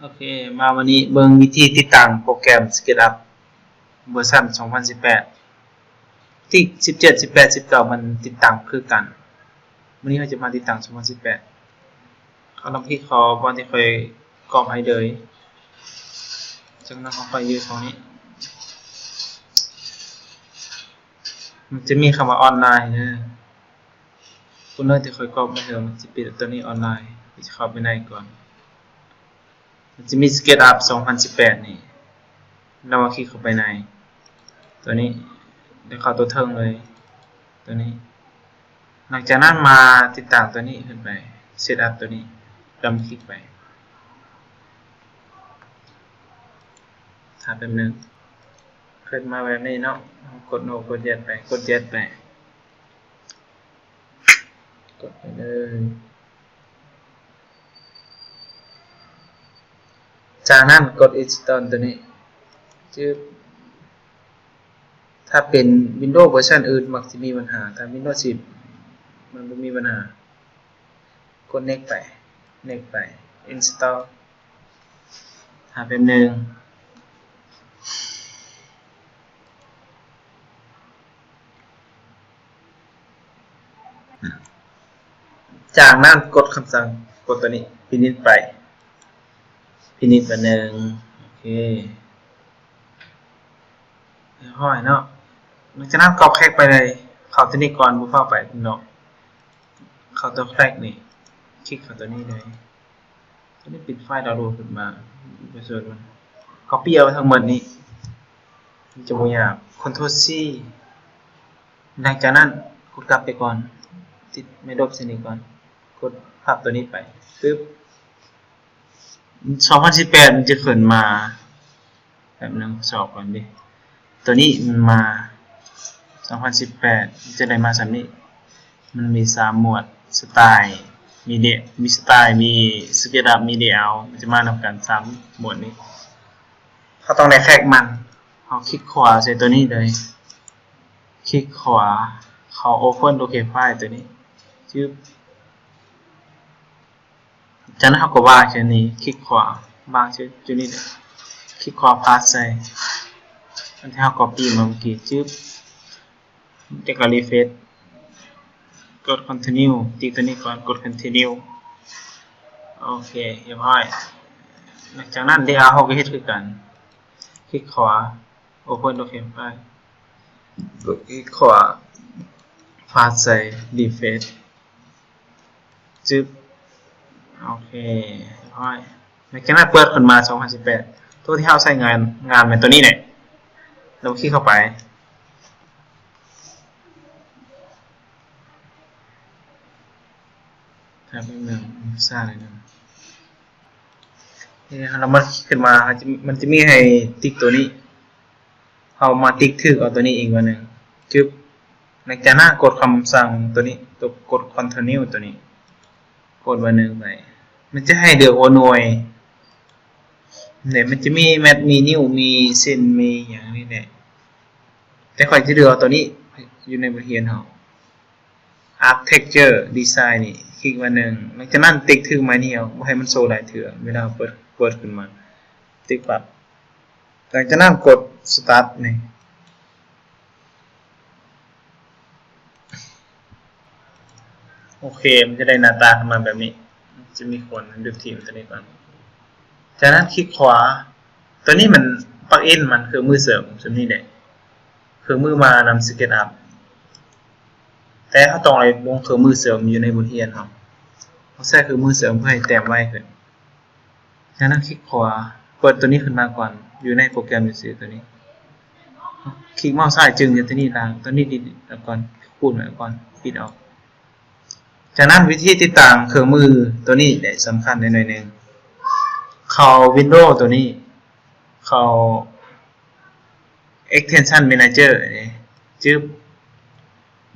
ໂອເຄ ມາວັນນີ້ເບິ່ງວິທີຕິດຕັ້ງໂປຣແກຣມ SketchUp ເວີຊັນສອງພັນສິບແປດ ຕິດສິບເຈັດ ສິບແປດ ສິບເກົ້າ ມັນຕິດຕັ້ງຄືກັນ. ມື້ນີ້ເຮົາຈະມາຕິດຕັ້ງສອງພັນສິບແປດ. ເຮົາລອງຄລິກເຂົ້າບ່ອນທີ່ຂ້ອຍກອບໃຫ້ເລີຍ. ຈາກນັ້ນເຮົາໄປຢູ່ຊ່ອງນີ້ ມັນຈະມີຄຳວ່າອອນລາຍເດີ. ໂຟນເດີທີ່ຂ້ອຍກອບມາເດີ ມັນຈະເປັນຕົວນີ້ ອອນລາຍ. ຂ້ອຍຈະເຂົ້າໄປໃນກ່ອນ. ມັນຈະມີ SketchUp ສອງພັນສິບແປດນີ້ ແລ້ວມາຄລິກເຂົ້າໄປໃນຕົວນີ້ ແລ້ວເຂົ້າຕົວເທິງເລີຍ ຕົວນີ້. ຫຼັງຈາກນັ້ນມາຕິດຕັ້ງຕົວນີ້ຂຶ້ນໄປ Setup ຕົວນີ້ ດຳຄລິກໄປ. ຖ້າແປັບໜຶ່ງ ຂຶ້ນມາແບບນີ້ເນາະ. ເຮົາກົດ No ກົດ Yes ໄປ ກົດ Yes ໄປ ກົດໄປເລີຍ. ຈາກນັ້ນກົດ Install ຕົວນີ້ ຈຶບ. ຖ້າເປັນ Windows ເວີຊັນອື່ນມັກຈະມີບັນຫາ, ຖ້າ Windows ສິບ ມັນບໍ່ມີບັນຫາ. ກົດ Next ໄປ Next ໄປ Install. ຖ້າແປັບໜຶ່ງ. ຈາກນັ້ນກົດຄຳສັ່ງ ກົດຕົວນີ້ Finish ໄປ Finish ບາດໜຶ່ງ. ໂອເຄ ຮຽບຮ້ອຍເນາະ. ຫຼັງຈາກນັ້ນກອບແຄກໄປເລີຍ. ເຂົ້າຕົວນີ້ກ່ອນ ບໍ່ຟ້າວໄປເນາະ. ເຂົ້າຕົວແຄກນີ້ ຄລິກເຂົ້າຕົວນີ້ເລີຍ. ຕົວນີ້ເປັນໄຟລ໌ດາວໂຫຼດຂຶ້ນມາ ໄປເສີດມັນ Copy ເອົາໄວ້ທັງໝົດນີ້ ມັນຈະບໍ່ຍາກ. Ctrl C. ຫຼັງຈາກນັ້ນກົດກັບໄປກ່ອນ ຕິດໄມ້ລົບໃສ່ນີ້ກ່ອນ ກົດພັບຕົວນີ້ໄປ ປຶບ. ສອງພັນສິບແປດ ມັນຈະຂຶ້ນມາ. ແປັບໜຶ່ງ ຊອກກ່ອນເດ. ຕົວນີ້ມັນມາ ສອງພັນສິບແປດ ຈະໄດ້ມາສ່ຳນີ້. ມັນມີສາມໝວດ ສະໄຕລ໌ ມີເດ ມີສະໄຕລ໌ ມີ SketchUp ມີ Layout ມັນຈະມານຳກັນສາມໝວດນີ້. ເຮົາຕ້ອງໄດ້ແຄກມັນ. ເຮົາຄລິກຂວາໃສ່ຕົວນີ້ເລີຍ. ຄລິກຂວາ ເຂົ້າ Open Locale File ຕົວນີ້ ຈຶບ. ຈາກນັ້ນເຮົາກໍວາງເຊັ່ນນີ້ ຄລິກຂວາ ວາງເຊັ່ນຈຸດນີ້ເລີຍ. ຄລິກຂວາ Paste ໃສ່ ອັນທີ່ເຮົາ Copy ມາເມື່ອກີ້ ຈຶບ. ແລ້ວກໍ Refresh ກົດ Continue ຕິດຕົວນີ້ກ່ອນ ກົດ Continue. ໂອເຄ ຮຽບຮ້ອຍ. ຫຼັງຈາກນັ້ນ Layout ເຮົາກໍເຮັດຄືກັນ ຄລິກຂວາ Open Locale File ຄລິກຂວາ Paste ໃສ່ Refresh ຈຶບ. ໂອເຄ ຮຽບຮ້ອຍ. ຫຼັງຈາກນັ້ນເປີດຂຶ້ນມາ ສອງພັນສິບແປດ ຕົວທີ່ເຮົາໃຊ້ງານ ງານແມ່ນຕົວນີ້ແຫຼະ. ແລ້ວຄລິກເຂົ້າໄປ. ຖ້າແປັບໜຶ່ງ ຊ້າໜ້ອຍໜຶ່ງ. ນີ້ ເຮົາມາຄລິກຂຶ້ນມາ ມັນຈະມີໃຫ້ຕິກຕົວນີ້. ເຮົາມາຕິກຖືກເອົາຕົວນີ້ອີກບາດໜຶ່ງ ຈຶບ. ຫຼັງຈາກນັ້ນກົດຄຳສັ່ງຕົວນີ້ ຕົວ ກົດ Continue ຕົວນີ້ ກົດບາດໜຶ່ງໄປ. ມັນຈະໃຫ້ເລືອກຫົວໜ່ວຍນີ້ ມັນຈະມີແມັດ ມີນິ້ວ ມີເສັ້ນ ມີຫຍັງນີ້ແຫຼະ. ແຕ່ຂ້ອຍຈະເລືອກເອົາຕົວນີ້ ຢູ່ໃນບົດຮຽນເຮົາ Architecture Design ນີ້ ຄລິກບາດໜຶ່ງ. ຫຼັງຈາກນັ້ນຕິກຖືກໝາຍນີ້ເອົາ ບໍ່ໃຫ້ມັນໂຊຫຼາຍເທື່ອ ເວລາເປີດ ເປີດຂຶ້ນມາ ຕິກປັບ. ຫຼັງຈາກນັ້ນກົດ Start ນີ້. ໂອເຄ ມັນຈະໄດ້ໜ້າຕາຂຶ້ນມາແບບນີ້. ຈະມີຄົນ Delete ຕົວນີ້ກ່ອນ. ຈາກນັ້ນຄລິກຂວາ. ຕົວນີ້ມັນ Plugin ມັນ ເຄື່ອງມືເສີມ ສ່ວນນີ້ແຫຼະ ເຄື່ອງມືມານຳ SketchUp. ແຕ່ເຮົາຕ້ອງໄດ້ລົງເຄື່ອງມືເສີມຢູ່ໃນບົດຮຽນເຮົາ. ເຮົາໃຊ້ເຄື່ອງມືເສີມເພື່ອໃຫ້ແຕ້ມໄວຂຶ້ນ. ຈາກນັ້ນຄລິກຂວາ ເປີດຕົວນີ້ຂຶ້ນມາກ່ອນ ຢູ່ໃນໂປຣແກຣມຊື່ໆ ຕົວນີ້. ຄລິກເມົາຊ້າຍ ຈຶງຢູ່ຕົວນີ້ລ່າງ ຕົວນີ້ Delete ອອກກ່ອນ ຂູດໄວ້ກ່ອນ ປິດອອກ. ຈາກນັ້ນວິທີຕິດຕັ້ງເຄື່ອງມືຕົວນີ້ແຫຼະ ສຳຄັນໜ້ອຍໜຶ່ງ. ເຂົ້າ Windows ຕົວນີ້ ເຂົ້າ Extension Manager ນີ້ ຈຶບ.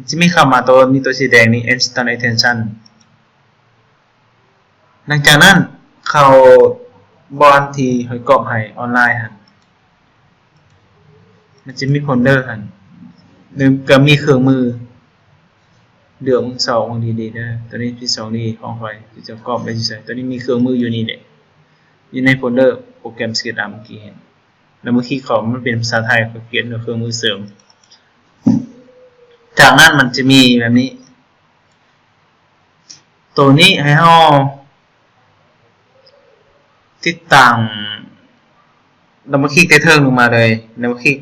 ຈະມີຄຳວ່າຕົວ ມີຕົວສີແດງນີ້ Install Extension. ຫຼັງຈາກນັ້ນເຂົ້າບ່ອນທີ່ຂ້ອຍກອບໃຫ້ອອນລາຍຫັ້ນ ມັນຈະມີໂຟນເດີຫັ້ນ ແລ້ວກໍມີເຄື່ອງມື. ເລືອກເບິ່ງ ຊອກເບິ່ງດີໆ ເດີ. ຕົວນີ້ເປັນ ສອງດີ ຂອງຂ້ອຍ ທີ່ຈະກອບໄປໃສ່. ຕົວນີ້ມີເຄື່ອງມືຢູ່ນີ້ແຫຼະ. ຢູ່ໃນໂຟນເດີໂປຣແກຣມ SketchUp ເມື່ອກີ້ເຫັນ ແລ້ວເມື່ອກີ້ເຂົ້າ ມັນເປັນພາສາໄທ ຂ້ອຍປ່ຽນດ້ວຍເຄື່ອງມືເສີມ. ຈາກນັ້ນມັນຈະມີແບບນີ້ ໂຕນີ້ໃຫ້ເຮົາຕິດຕັ້ງ ດັບເບິນຄລິກແຕ່ເທິງລົງມາເລີຍ ດັບເບິນຄລິກ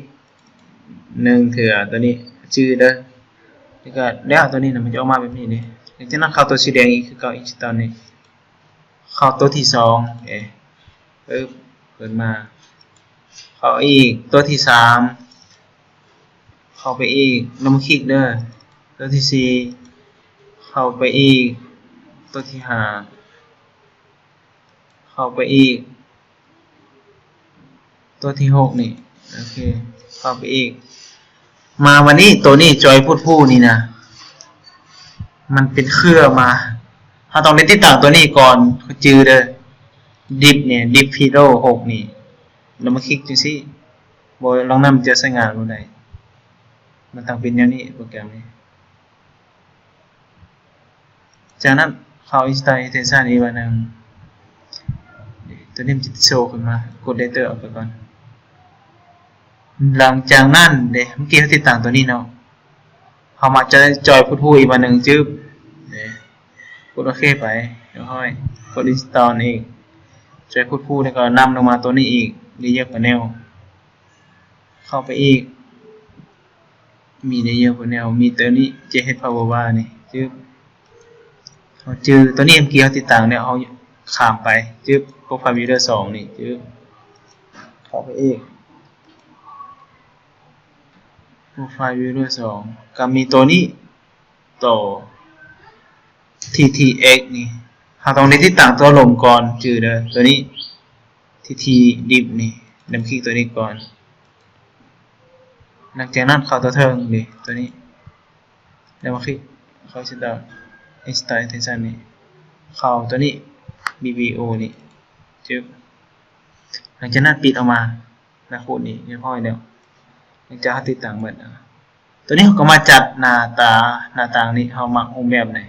ໜຶ່ງເທື່ອ ໂຕນີ້ຈື່ເດີ ແລ້ວກໍແລ້ວ ໂຕນີ້ນະ ມັນຈະອອກມາແບບນີ້ເດ້. ຫຼັງຈາກນັ້ນເຂົ້າໂຕສີແດງອີກຄືເກົ່າ Install ນີ້ ເຂົ້າໂຕທີສອງ ເອ ປຶບ ເປີດມາ ເຂົ້າອີກ ໂຕທີສາມ ເຂົ້າໄປອີກ ດັບເບິນຄລິກເດີ ໂຕທີສີ່ ເຂົ້າໄປອີກ ໂຕທີຫ້າ ເຂົ້າໄປອີກ ໂຕທີຫົກນີ້ ໂອເຄ ເຂົ້າໄປອີກ ມາວັນນີ້ ໂຕນີ້ຈອຍພຸດພູນີ້ນະ ມັນເປັນເຄືອມາ ເຮົາຕ້ອງໄດ້ຕິດຕັ້ງໂຕນີ້ກ່ອນ ຈື່ເດີ ດິບນີ້ ດິບພີໂລຫົກນີ້ ແລ້ວມາຄລິກຈັ່ງຊີ້ ບໍ່ ຫຼັງນັ້ນມັນຈະໃຊ້ງານບໍ່ໄດ້ ມັນຕ້ອງເປັນແນວນີ້ ໂປຣແກຣມນີ້. ຈາກນັ້ນເຂົ້າ Install Extension ອີກບາດໜຶ່ງ ໂຕນີ້ມັນຈະໂຊຂຶ້ນມາ ກົດ Enter ອອກໄປກ່ອນ. ຫຼັງຈາກນັ້ນເດ້ ເມື່ອກີ້ເຮົາຕິດຕັ້ງໂຕນີ້ເນາະ ເຮົາມາຈອຍ ຈອຍພຸດພູອີກບາດໜຶ່ງ ຈຶບ ເດ້ ກົດໂອເຄໄປ ຮຽບຮ້ອຍ ກົດ Install ອີກ ຈອຍພຸດພູ ແລ້ວກໍນຳລົງມາໂຕນີ້ອີກ Layer Panel ເຂົ້າໄປອີກ ມີ Layer Panel ມີໂຕນີ້ JH Power Bar ນີ້ ຈຶບ ເຮົາຈື່ໂຕນີ້ ເມື່ອກີ້ເຮົາຕິດຕັ້ງແລ້ວ ເຮົາຂ້າມໄປ ຈຶບ Profile Builder ສອງນີ້ ຈຶບ ເຂົ້າໄປອີກ Profile Builder ສອງ ກໍມີໂຕນີ້ ໂຕ TTX ນີ້ ເຮົາຕ້ອງໄດ້ຕິດຕັ້ງຕົວລົມກ່ອນ ຈື່ເດີ ໂຕນີ້ TT Div ນີ້ ດັບເບິນຄລິກໂຕນີ້ກ່ອນ ຫຼັງຈາກນັ້ນເຂົ້າຕົວເທິງນີ້ ໂຕນີ້ ແລ້ວມາຄລິກເຂົ້າ Install Extension ນີ້ ເຂົ້າໂຕນີ້ BBO ນີ້ ຈຶບ ຫຼັງຈາກນັ້ນປິດອອກມາ ແລ້ວໂຄດນີ້ຮຽບຮ້ອຍແລ້ວ ຫຼັງຈາກເຮົາຕິດຕັ້ງໝົດ ຕົວນີ້ເຮົາກໍມາຈັດໜ້າຕາ ໜ້າຕ່າງນີ້ ເຮົາມັກຮູບແບບໃດ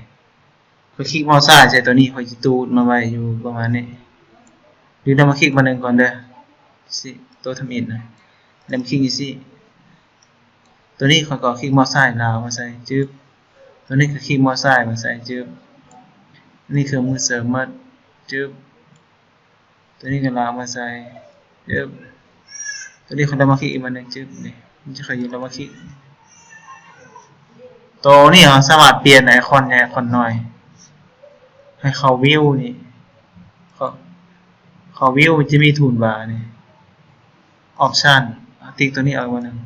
ຂ້ອຍຄລິກເມົາສ໌ຊ້າຍໃສ່ຕົວນີ້ ຂ້ອຍຈະຕູດມາໄວ້ຢູ່ປະມານນີ້ ຫຼື ດັບເບິນຄລິກບາດໜຶ່ງກ່ອນເດີ ຊິ ຕົວທຳອິດນະ ດັບເບິນຄລິກຈັ່ງຊີ້ ຕົວນີ້ຂ້ອຍກໍຄລິກເມົາສ໌ຊ້າຍລາວມາໃສ່ ຈຶບ ຕົວນີ້ກໍຄລິກເມົາສ໌ຊ້າຍມາໃສ່ ຈຶບ ນີ້ເຄື່ອງມືເສີມໝົດ ຈຶບ ຕົວນີ້ກໍລາກມາໃສ່ ຈຶບ ຕົວນີ້ຂ້ອຍດັບເບິນຄລິກອີກບາດໜຶ່ງ ຈຶບ ນີ້ ມັນຈະຄ່ອຍຢູ່ ດັບເບິນຄລິກ ໂຕນີ້ເຮົາສາມາດປ່ຽນໄອຄອນໃຫຍ່ ໄອຄອນນ້ອຍ ໃຫ້ເຂົ້າ View ນີ້ ເຂົ້າ ເຂົ້າ View ມັນຈະມີ Toolbar ນີ້ Option ຕິກຕົວນີ້ອອກບາດໜຶ່ງ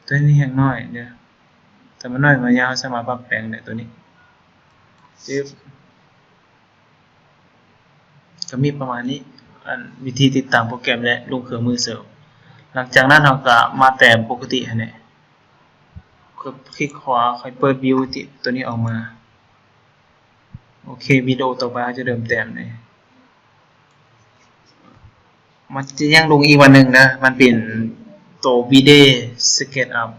ຕົວນີ້ແຮງໜ້ອຍເດີ ຖ້າມັນໜ້ອຍມັນຍາວ ເຮົາສາມາດປັບແປງໄດ້ຕົວນີ້ ຈຶບ ກໍມີປະມານນີ້ ອັນ ວິທີຕິດຕັ້ງໂປຣແກຣມ ແລະ ລົງເຄື່ອງມືເສີມ. ຫຼັງຈາກນັ້ນເຮົາກໍມາແຕ້ມປົກກະຕິຫັ້ນແຫຼະ ຄລິກຂວາ ຄ່ອຍເປີດວິວທີ່ ຕົວນີ້ອອກມາ. ໂອເຄ ວິດີໂອຕໍ່ໄປເຮົາຈະເລີ່ມແຕ້ມເລີຍ. ມັນຈະຍັງລົງອີກວັນໜຶ່ງເດີ ມັນເປັນໂຕ V-Ray SketchUp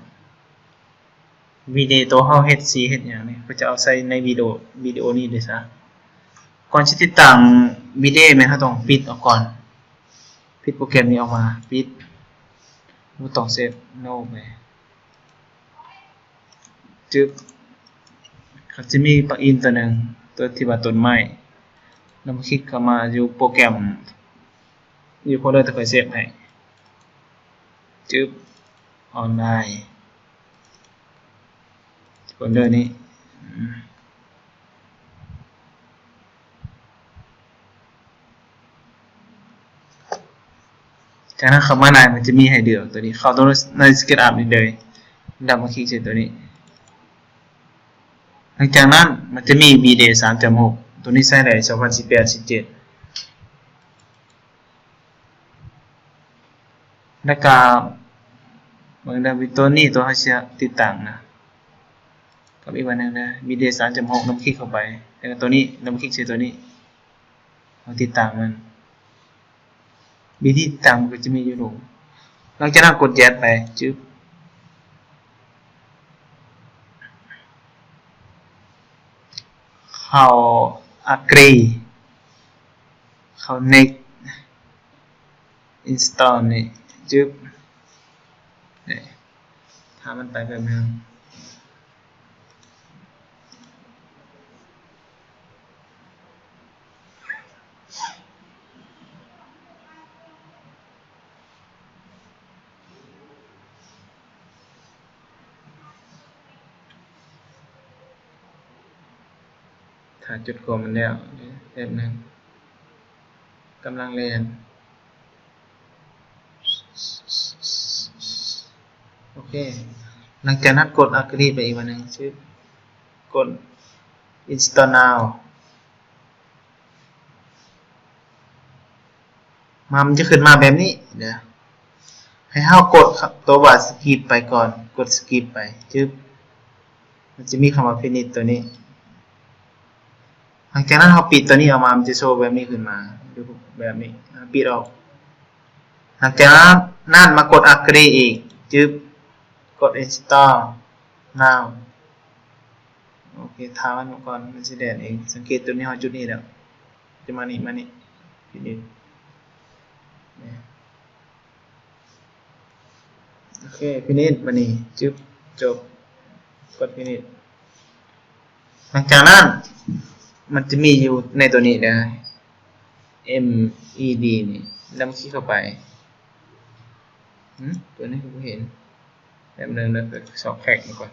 V-Ray ໂຕເຮົາເຮັດສີເຮັດຫຍັງນີ້ ເຂົາຈະເອົາໃສ່ໃນວິດີໂອ ວິດີໂອນີ້ເດ້ຊະ. ກ່ອນຊິຕິດຕັ້ງ V-Ray ແມ່ນເຮົາຕ້ອງປິດອອກກ່ອນ ປິດໂປຣແກຣມນີ້ອອກມາ ປິດ ບໍ່ຕ້ອງເຊບ No ໄປ ຈຶບ ກໍຈະມີປລັກອິນຕົວໜຶ່ງ ຕົວທີ່ວ່າຕົ້ນໄມ້ ແລ້ວມາຄລິກເຂົ້າມາຢູ່ໂປຣແກຣມ ຢູ່ໂຟນເດີທີ່ຂ້ອຍເຊບໃຫ້ ຈຶບ ອອນລາຍ ໂຟນເດີນີ້ ຈາກນັ້ນເຂົ້າມາໃນ ມັນຈະມີໃຫ້ເລືອກ ຕົວນີ້ເຂົ້າຕົວໃນ SketchUp ນີ້ເລີຍ ດັບເບິນຄລິກໃສ່ຕົວນີ້. ຫຼັງຈາກນັ້ນມັນຈະມີ V-Ray ສາມຈຸດຫົກ ຕົວນີ້ໃຊ້ໄດ້ ສອງພັນສິບແປດ ສິບເຈັດ ແລ້ວກະເບິ່ງເດີ ຕົວນີ້ຕົວເຮົາຊິຕິດຕັ້ງນະ ກັບອີກອັນໜຶ່ງເດີ V-Ray ສາມຈຸດຫົກ ດັບເບິນຄລິກເຂົ້າໄປ ແລ້ວກໍຕົວນີ້ ດັບເບິນຄລິກໃສ່ຕົວນີ້ ເຮົາຕິດຕັ້ງມັນ ວິທີຕິດຕັ້ງມັນກໍຈະມີຢູ່ໂລດ. ຫຼັງຈາກນັ້ນກົດ Yes ໄປ ຈຶບ ເຂົ້າ Agree ເຂົ້າ next install ນີ້ ຈຶບ ນີ້ ຖ້າມັນໄປແປັບໜຶ່ງ. ຖ້າຈຸດຄວາມມັນແລ້ວ ແປັບໜຶ່ງ ກຳລັງແລ່ນ. ໂອເຄ ຫຼັງຈາກນັ້ນກົດ agree ໄປອີກບາດໜຶ່ງ ຊຶບ ກົດ install now ມາ ມັນຈະຂຶ້ນມາແບບນີ້ເດີ ໃຫ້ເຮົາກົດຕົວວ່າ skip ໄປກ່ອນ ກົດ skip ໄປ ຈຶບ ມັນຈະມີຄຳວ່າ finish ຕົວນີ້. ຫຼັງຈາກນັ້ນເຮົາປິດຕົວນີ້ອອກມາ ມັນຈະໂຊແບບນີ້ຂຶ້ນມາ ແບບນີ້ ເຮົາປິດອອກ. ຫຼັງຈາກນັ້ນມາກົດ agree ອີກ ຈຶບ ກົດ install now. ໂອເຄ ຖ້າມັນກ່ອນ ມັນຊິແລ່ນເອງ. ສັງເກດຕົວນີ້ ເຮົາຈຸດນີ້ແລ້ວ ຈະມານີ້ ມານີ້ finish ນີ້. ໂອເຄ finish ບາດນີ້ ຈຶບ ຈົບ ກົດ finish. ຫຼັງຈາກນັ້ນ ມັນຈະມີຢູ່ໃນຕົວນີ້ເດີ ເອັມ ອີ ດີ ນີ້ ດຳຄລິກເຂົ້າໄປ. ຫຶ ຕົວນີ້ຄືບໍ່ເຫັນ ແປັບໜຶ່ງເດີ ຊອກແທຣັກມັນກ່ອນ.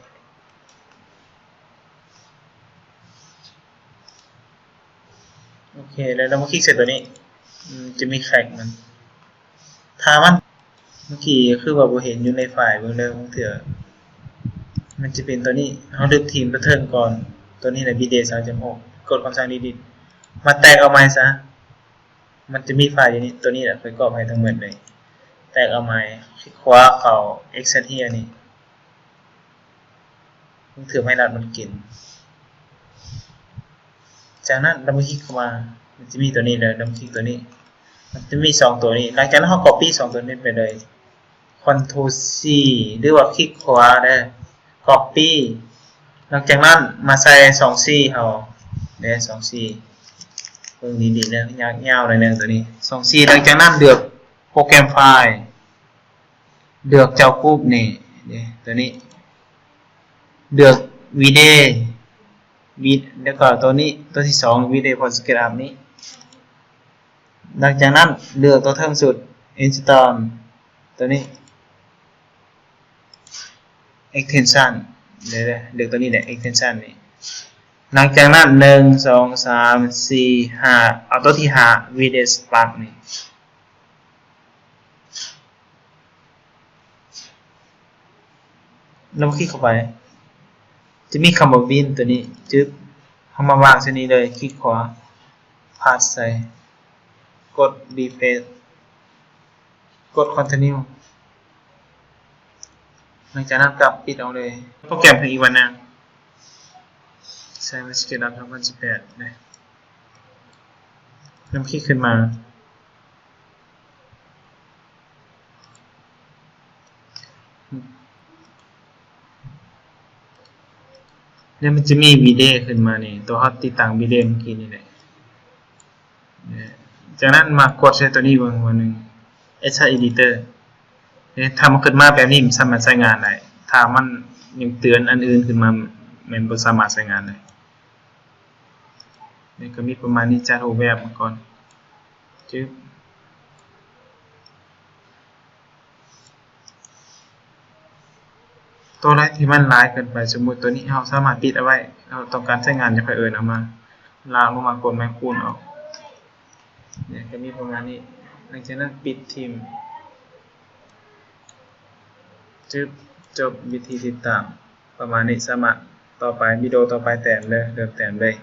ໂອເຄ ແລ້ວເຮົາມາຄລິກໃສ່ຕົວນີ້ ອືມ ຈະມີແທຣັກມັນ ຖ້າມັນ ເມື່ອກີ້ຄືວ່າບໍ່ເຫັນຢູ່ໃນໄຟລ໌ ເບິ່ງເດີ ບາງເທື່ອມັນຈະເປັນຕົວນີ້ ເຮົາເລືອກທີມຕົວເທິງກ່ອນ ຕົວນີ້ແຫຼະ ບີເດ ສາມຈຸດຫົກ ກົດຄຳສັ່ງ delete ມາແຕກເອົາໃໝ່ຊະ. ມັນຈະມີໄຟລ໌ຢູ່ນີ້ ຕົວນີ້ແຫຼະ ຂ້ອຍກອບໃຫ້ທັງໝົດເລີຍ ແຕກເອົາໃໝ່ ຄລິກຂວາເຂົ້າ extract here ນີ້ ເພື່ອບໍ່ໃຫ້ລາດມັນກິນ. ຈາກນັ້ນ ດຳເບິນຄລິກເຂົ້າມາ ມັນຈະມີຕົວນີ້ເດີ ດຳເບິນຄລິກຕົວນີ້ ມັນຈະມີສອງຕົວນີ້. ຫຼັງຈາກນັ້ນ ເຮົາກັອບປີ້ສອງຕົວນີ້ໄປເລີຍ Ctrl C ຫຼືວ່າຄລິກຂວາເດີ Copy. ຫຼັງຈາກນັ້ນມາໃສ່ສອງສີ່ເຮົາເດີ ສອງສີ່ ເບິ່ງດີໆເດີ ຍາກຍາວໜ້ອຍໜຶ່ງຕົວນີ້ ສອງສີ່. ຫຼັງຈາກນັ້ນເລືອກໂປຣແກຣມໄຟລ໌ ເລືອກເຈົ້າກຣຸບນີ້ເດ້ ຕົວນີ້ ເລືອກ Vide Vid ແລ້ວກໍຕົວນີ້ ຕົວທີສອງ Vide Pro SketchUp ນີ້. ຫຼັງຈາກນັ້ນເລືອກຕົວເທິງສຸດ Install ຕົວນີ້ Extension ເດີ ເລືອກຕົວນີ້ແຫຼະ Extension ນີ້. ຫຼັງຈາກນັ້ນ ໜຶ່ງ ສອງ ສາມ ສີ່ ຫ້າ ເອົາຕົວທີຫ້າ Vide Spark ນີ້. ແລ້ວມາຄລິກເຂົ້າໄປ ຈະມີຄຳວ່າ Bin ຕົວນີ້ ຈຶບ ເຮົາມາວາງໃສ່ນີ້ເລີຍ ຄລິກຂວາ ພາດໃສ່ ກົດ Refresh ກົດ Continue. ຫຼັງຈາກນັ້ນກໍປິດອອກເລີຍ ໂປຣແກຣມເພິ່ນອີກວັນໜຶ່ງ ໃສ່ SketchUp ສອງພັນສິບແປດ ເດ້ ນຳຄລິກຂຶ້ນມາ ແລ້ວມັນຈະມີ Vide ຂຶ້ນມານີ້ ຕົວເຮົາຕິດຕັ້ງ Vide ເມື່ອກີ້ນີ້ແຫຼະ. ຈາກນັ້ນມາກົດໃສ່ຕົວນີ້ເບິ່ງ ຕົວໜຶ່ງ Extract Editor ເດ້ ຖ້າມັນຂຶ້ນມາແບບນີ້ ມັນສາມາດໃຊ້ງານໄດ້ ຖ້າມັນຍັງເຕືອນອັນອື່ນຂຶ້ນມາ ແມ່ນບໍ່ສາມາດໃຊ້ງານໄດ້. ນີ້ກໍມີປະມານນີ້ ຈັດຮູບແບບມາກ່ອນ ຈຶບ. ຕົວໃດທີ່ມັນຫຼາຍເກີນໄປ ສົມມຸດຕົວນີ້ເຮົາສາມາດປິດເອົາໄວ້ ເຮົາຕ້ອງການໃຊ້ງານຈັ່ງຄ່ອຍເອີ້ນເອົາມາ ລາກລົງມາກົດໄມ້ຄູນອອກ. ນີ້ກໍມີປະມານນີ້ ຫຼັງຈາກນັ້ນປິດຖິ້ມ ຈຶບ ຈົບວິທີຕິດຕັ້ງ ປະມານນີ້ ສາມາດຕໍ່ໄປ ວິດີໂອຕໍ່ໄປແຕ້ມເລີຍ ເລີ່ມແຕ້ມເລີຍ.